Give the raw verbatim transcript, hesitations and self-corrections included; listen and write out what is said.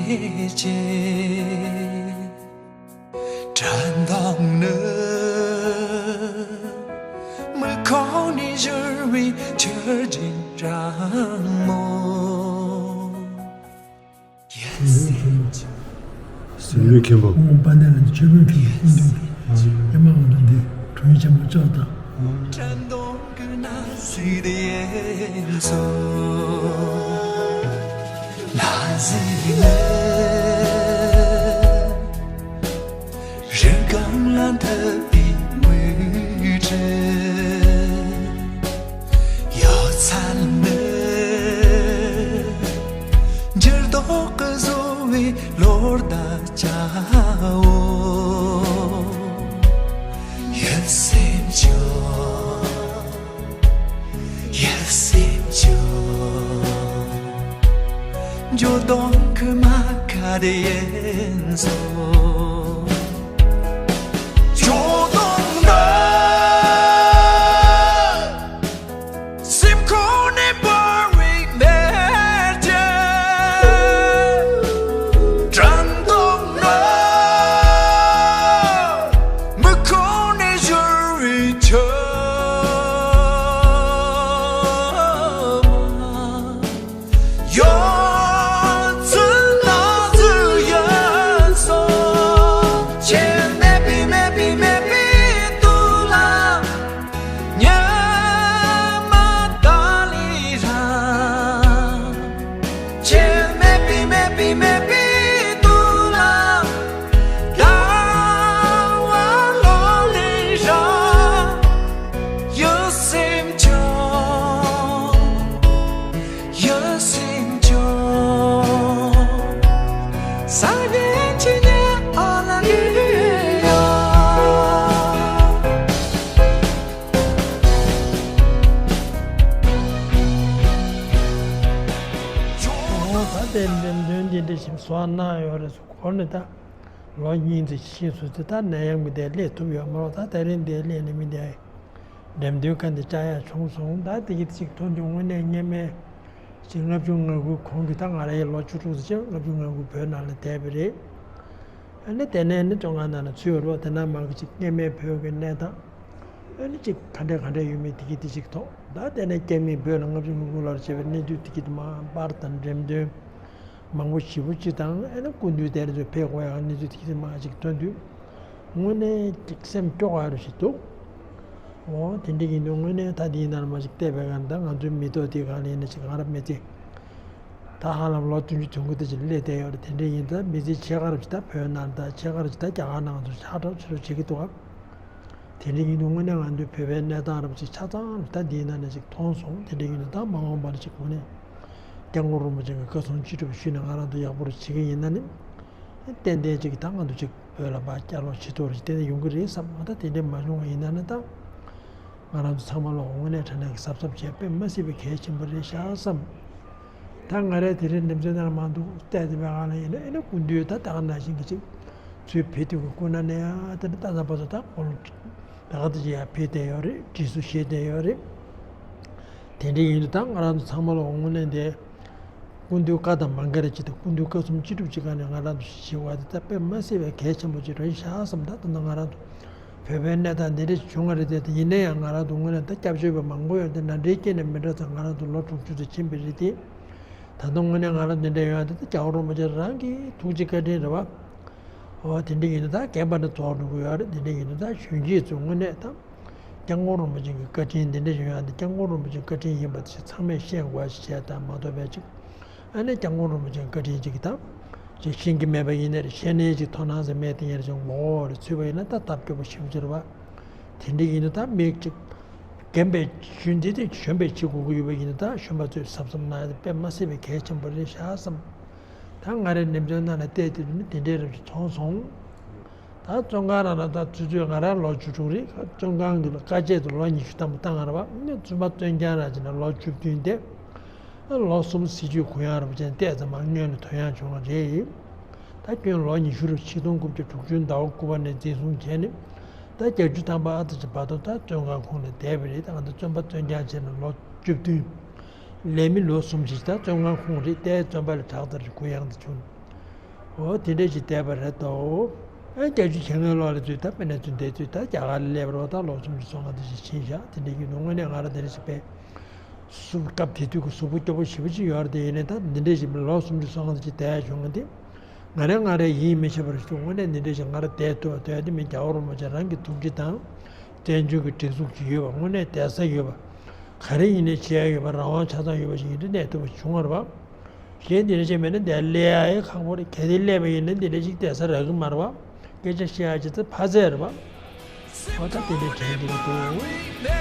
ཆེ། དྲན་གདུང་ནི་མུ་ཁ་ནས་བཞུར་བའི་ཆར་ཆེན་གྲང་མོ། ཡིད་སེམས་ཆུ། སེམས་ལུས་མཁན་པོ། ཁོང་དཔལ་ལྡན་ལ་ཆོས་དཔོན་ཁྲི་ཀུན་འདུས་ཀྱི་ཨེ་མ་འོ་དོ་འདི་དྲུང་ཡིག་ཆེན་པོ་ལྕོག་དང་། དྲན་གདུང་གི་ན་ཟི་དེ་ཡན་སོ། ན་ཟི་ནི་རི་སྒང་ལ་འཐིབས་པའི་མུ་ཁྲི། ཡ་མཚན་ནི་འགྱུར་ལྡོག་གི་བཟོ་བའི་ལོ་ཟླ་ཆ་བོ། ཡིད་སེམས་ཆུ། ཡིད་སེམས་ཆུ། འགྱོད་གདུང་གི་རྨ་ཁ་དེ་ཡན་སོ། འགྱོད་གདུང་ནི་སེམས་ཁོང་ནས་འབར་བའི་མེ་ལྕེ། དྲན་གདུང་ནི་མུ་ཁ་ནས་བཞུར་བའི་ཆུ་མ། ཡོད་ཚད་ན་ཟུག་ཡོད་སོང་། ཁྱེད་མེད་པའི་མེད་པའི་མེད་པའི་དུས་ལ། ཉི་མ་ད་ལི་ར། ཁྱེད་མེད་པའི་མེད་པའི་མེད་པའི་དུས་ལ། ཟླ་བ་ལོ་ལི་ར། ཡིད་སེམས་ཆུ། ཡིད་སེམས་ཆུ། ས་གནས་ཆེ་ཉེ་ཨ་ལ་གི་ཡོད། ད་ལྟའི་འགྲེམས་སྟོན་འདི་འདྲ་ཞིག་བཟོ་གནང་ཡོད་རེད། གོ་ནས་ད་ལོ་གཉིས་ཙམ་ཕྱིན་སོང་ཙང་ད་ནད་ཡམས་ཀྱི་དེ་སླེབས་ཐུབ་ཡོད་མ་རེད། ད་དེ་རིང་འདིར་སླེབས་ནས་མི་འདི་འགྲེམས་སྟོན་ཁང་འདི་བཅར་ཡག་བྱུང་སོང་། ད་དེ་གི་ཅིག་ཐོན་དུས་དངོས་གནས་སྔོན་མའི་ཅིག་ལྔ་བཅུ་ང་དགུའི་གོང་གི། ད་ང་རང་ཡི་ལོ་བཅུ་དྲུག་ཙམ་ཕྱིན། ལྔ་བཅུ་ང་དགུ་བོད་ནང་ལ་བསྡད་པ་རེད། ཨ་ནི་དེ་ནས་ནི་བཙོན་ཁང་ནང་ལ་ཚུད་ཡོད་རེད་པ། དེ་ནང་མ་གི་ཅིག་སྔོན་མའི་བོད་ཀྱི་གནས་སྟངས། ཨ་ནི་ཅིག་ག་འདྲ་ག་འདྲ་ཡོད་མེད་དེ་གི་དེ་ཅིག་ཐོག་ད་དེ་ནས་རྐྱེན་མེད་བོད་ལ་ལྔ་བཅུ་ང་དགུ་ལོར་བྱས་པའི་གནས་ཚུལ་དེ་གི་དེ་མ་པར་དང་འགྲེམས་སྟོན་མང་པོ་ཞེ་པོ་ཅིག་དང་། ཨ་ནི་སྐུ་མདུན་དེར་ཚུར་ཕེབས་དགོས་ཡག་གནས་ཚུལ་དེ་གི་དེ་མ་ཅིག་ཐོན་དུས། དངོས་གནས་ཅིག་སེམས་སྐྱོ་བ་རུ་ཞིག་འདུག་འོ་དེ་འདྲ་ཡིན་དུས་དངོས་གནས་ད་དེའི་ནང་མ་ཞིག་བལྟས་པའི་སྒང་ད་ང་ཚོའི་མི་ཐོག་དེའི་སྒང་ལ་ཡིན་ན་ཅིག་ང་རང་མི་ཚེ་ད་ཧ་ལམ་ལོ་བདུན་ཅུ་དོན་དགུ་དེ་ཅིག་སླེབས་བསྡད་ཡོད་རེད། དེ་འདྲ་ཡིན་ད་མི་ཚེ་ཕྱེད་ཀ་རུ་ཞིག་ད་བོད་ནང་ད་ཕྱེད་ཀ་རུ་ཞིག་ད་རྒྱ་གར་ནང་དུ་ཤག་ཁྲག་ཆེ་རུ་བྱེད་ཀྱི་འདུག་ག་དེ་འདྲ་ཡིན་དུས་དངོས་གནས་ང་ཚོའི་བོད་པའི་གནས་སྟངས་རབ་ཅིག་ཆ་ཚང་རུ་ད་འདིའི་ནང་ནས་ཅིག་མཐོང་སོང་། དེ་འདྲ་ཡིན་དུས་ད་མ་འོངས་པར་ཅིག་དངོས་གནས་སྐྱབས་མགོན་རིན་པོ་ཆེ་གི་བཀའ་གསུང་ཅི་སྒྲུབ་ཞུས་ནས་ང་རང་ཚོ་ཡག་པོ་རུ་བྱེད་ཀྱི་ཡིན་ན་ནི། ཏན་ཏན་ཅིག་ད་ང་ཚོ་ཅིག་བོད་ལ་ཕར་བསྐྱར་ལོག་བྱེད་ཐུབ་རེ་ཏན་ཏན་ཡོང་གི་རེད་བསམ། ད་དེ་འདྲ་མ་བྱུང་བ་ཡིན་ན་ནི་ད་ང་རང་ཚོ་ཚང་མ་ལོག་དངོས་གནས་དྲང་གནས་ཀྱི་གཟབ་གཟབ་བྱས་དཔེ་མ་སྲིད་པའི་གལ་ཆེན་པོ་རེད་ཤག་བསམ། ད་ང་རའི་དེ་རིང་འགྲེམས་སྟོན་ནང་མ་འདུག་བལྟས་ཏེ་བའི་སྒང་ལ་ཡིན་ན་ཨེ་ནི་སྐུ་མདུན་ད་ད་ག་ནང་བཞིན་གྱི་ཅིག་ཚུར་ཕེབས་དུས་ཀྱི་སྐུ་ན་ནས་ཡང་དེ་འདྲ་ད་ད་བར་དུ་ད་འཁོར་ལོ་ད་ག་དེ་ཅིག་ཡར་ཕེབས་བསྡད་ཡོད་རེད། བྲིས་སུ་བཞེས་བསྡད་ཡོད་རེད། དེ་འདྲ་ཡིན་དུས་ད་ང་རང་ཚོ་ཚང་མ་ལ་དངོས་གནས་དེ་སྐུ་མདུན་བཀའ་དང་མ་འགལ་རེ་ཅིག་དང་སྐུ་མདུན་བཀའ་གསུང་ཅི་སྒྲུབ་ཅིག་ག་ནས་ང་རང་ཚོ་ཞིག་བྱེད་པ་དེ་ད་དཔེ་མ་སྲིད་པའི་གལ་ཆེན་པོ་ཅིག་རེད་ཤག་བསམ། ད་ད་ང་རང་ཚོ་བོད་པའི་གནས་སྟངས་འདི་འདྲ་ཞིག་བྱུང་བ་རེད་དེ། ཡིན་ན་ཡང་ང་རང་ཚོ་དངོས་གནས་ད་སྐྱབས་བཅོལ་བ་མང་པོ་ཡོད་དེ་ན་འདྲའི་རྐྱེན་ནས་མི་འདྲ་ཙང་ང་རང་ཚོ་ལོ་དྲུག་ཅུ་ཙམ་ཕྱིན་པ་རེད་དེ། ད་དུང་དངོས་གནས་ང་རང་འདི་འདྲ་ཡོང་ཡ་དེ་ད་རྒྱལ་བ་རིན་པོ་ཆེ་རང་གི་ཐུགས་རྗེ་བཀའ་དྲིན་རེད་བ། འོ་དེ་འདྲ་ཡིན་དུས་ད་རྒན་པ་འདྲ་རྫོགས་འགྲོ་གི་ཡོད་རེད། དེ་འདྲ་ཡིན་དུས་ད་གཞོན་སྐྱེས་ཚོས་དངོས་གནས་ད་སྐྱབས་མགོན་རིན་པོ་ཆེ་གི་བཀའ་དྲིན་འདི་འདྲ་ཡོང་ཡ་དེ་སྐྱབས་མགོན་རིན་པོ་ཆེའི་བཀའ་དྲིན་ཡིན་པ་དེ་ཚང་མས་ཤེས་དགོས་པ་ཞིག་བྱས་ད་མ་གཏོགས་པའི་ཅིག་ཨ་ནི་སྐྱབས་མགོན་རིན་པོ་ཆེའི་བཀའ་དྲིན་ཅིག་གི་ད་ཅིག་ཤེས་ཀྱི་མེད་པ་ཡིན་ན་རེད། ཤེས་ནའི་ཅིག་དོ་སྣང་ཟེར་མེད་དེ་ཡིན་རེད། ཅིག་ངོ་བོ་རེ་ཚུད་པ་ཡིན་ན་ད་སྟབས་སྐྱོ་པོ་ཞེ་པོ་ཅིག་རེད་བ། དེ་འདྲ་ཡིན་དུས་ད་མི་ཅིག་རྒན་པའི་གཞོན་འདི་དེ་གཞོན་པའི་བྱེད་དགོས་ཀྱི་ཡོད་པ་ཡིན་ན་ད་གཞོན་པ་ཚོས་གཟབ་གཟབ་གནང་ཡ་དེ་དཔེ་མ་སྲིད་པའི་གལ་ཆེན་པོ་རེད་ཤག་བསམ། ད་ང་རའི་འགྲེམས་སྟོན་ནང་ལ་བལྟས་དུས་ནི་དེ་འདྲའི་རབ་ཅིག་མཐོང་སོང་། ད་བཙོན་ཁང་ནང་ལ་ད་ཚུད་ཚུད་ང་རང་ལོ་བཅུ་དྲུག་རེད། བཙོན་ཁང་གི་ལ་དཀའ་སྤྱད་དུ་ལོ་ཉི་ཤུ་ཐམ་པ་བཏང་ང་ར་བ་ནི་བཙོན་པ་བཙོན་རྐྱང་ར་ཅིག་ན་ལོ་བཅུ་བདུན་དེ། ལོ་གསུམ་སྲིད་བྱུས་གུ་ཡངས་ར་བ་ཅན་བལྟས་ཙམ་མ་སྔོན་ལ་ཐོན་ཡག་བྱུང་བ་རེད། ད་ཁྱོན་ལོ་ཉི་ཤུ་རུ་ཆིག་སྟོང་དགུ་བརྒྱ་དྲུག་ཅུ་ཟླ་བ་དགུ་པ་ནས་འཛིན་བཟུང་བྱས་ནས་ད་བརྒྱད་ཅུ་ཐམ་པ་ཨ་ཙི་ཅིག་བར་དུ་ད་བཙོན་ཁང་ཁོངས་ནས་བསྡད་པ་རེད། ད་ང་ཚོ་བཙོན་པ་བཙོན་རྐྱང་བྱས་ནས་ལོ་བཅུ་བདུན། ལས་མི་ལོ་གསུམ་ཞིག་ད་བཙོན་ཁང་ཁོངས་རེད། ཏའི་བཙོན་པ་ལས་དྲག་ཙམ་རེ་གུ་ཡངས་ཏེ་བྱུང་། འོ་དེ་འདྲས་ཅིག་བསྡད་པ་རེད་དོ། ཨ་བརྒྱད་ཅུ་གྱ་ལྔའི་ལོ་ལ་ཚུད་ད་དཔེར་ན་ཚུད་འདས་ཚུད་ད་རྒྱ་གར་ལ་སླེབས་རོགས་ད་ལོ་སུམ་ཅུ་སོ་ལྔ་དེ་ཅིག་ཕྱིན་བཞག་དེ་འདྲས་ཀྱི་འདུག་དངོས་གནས་ང་རང་དེ་འདྲས་ཅིག་དཔེ་སུ་སྐབས་དེ་དུས་ཀྱི་གཟུགས་པོ་སྐྱོ་པོ་ཞེ་པོ་ཅིག་ཡོད་རེད། དེ་ཡིན་ནའི་ད་འདི་འདྲས་ཅིག་ལོ་སུམ་ཅུ་སོ་ལྔ་དེ་ཅིག་བསྡད་ཡ་བྱུང་བ་འདི། ང་རང་ང་རང་ཡིད་མི་ཆེས་པར་བྱུང་། དངོས་གནས་འདི་འདྲ་ཞིག་ང་རང་བསྡད་ཐུབ་པ་དོན་དེ་མིན་རྒྱལ་བ་རིན་པོ་ཆེ་རང་གི་ཐུགས་རྗེ་དང་། བཙན་བྱོལ་གྱི་སྒྲིག་འཛུགས་ཀྱི་ཡོད་པ་དངོས་གནས་བསྡད་ས་ཡོད་པ། ག་རེ་ཡིན་ནའི་བྱེད་ཡ་ཡོད་པ་རང་དབང་ཆ་ཚང་ཡོད་པ་ཞིག་ཡིན་དུས་གནས་ཐུབ་པ་བྱུང་བ་རེད་པ། གཞན་འདི་འདྲ་ཞིག་མེད་ན་འདིར་སླེབས་ཡ་ཡི་ཁག་པོ་རེད། གལ་ཏེ་སླེབས་པ་ཡིན་ན་འདི་འདྲ་ཞིག་བསྡད་ས་རག་གི་མ་རེད་པ། སྐད་ཆ་བཤད་ཡ་ཅིག་ད་ཕ་ཚད་རེད་པ། འོ་ད་དེ་འདྲ་དྲན་གྱི་འདུག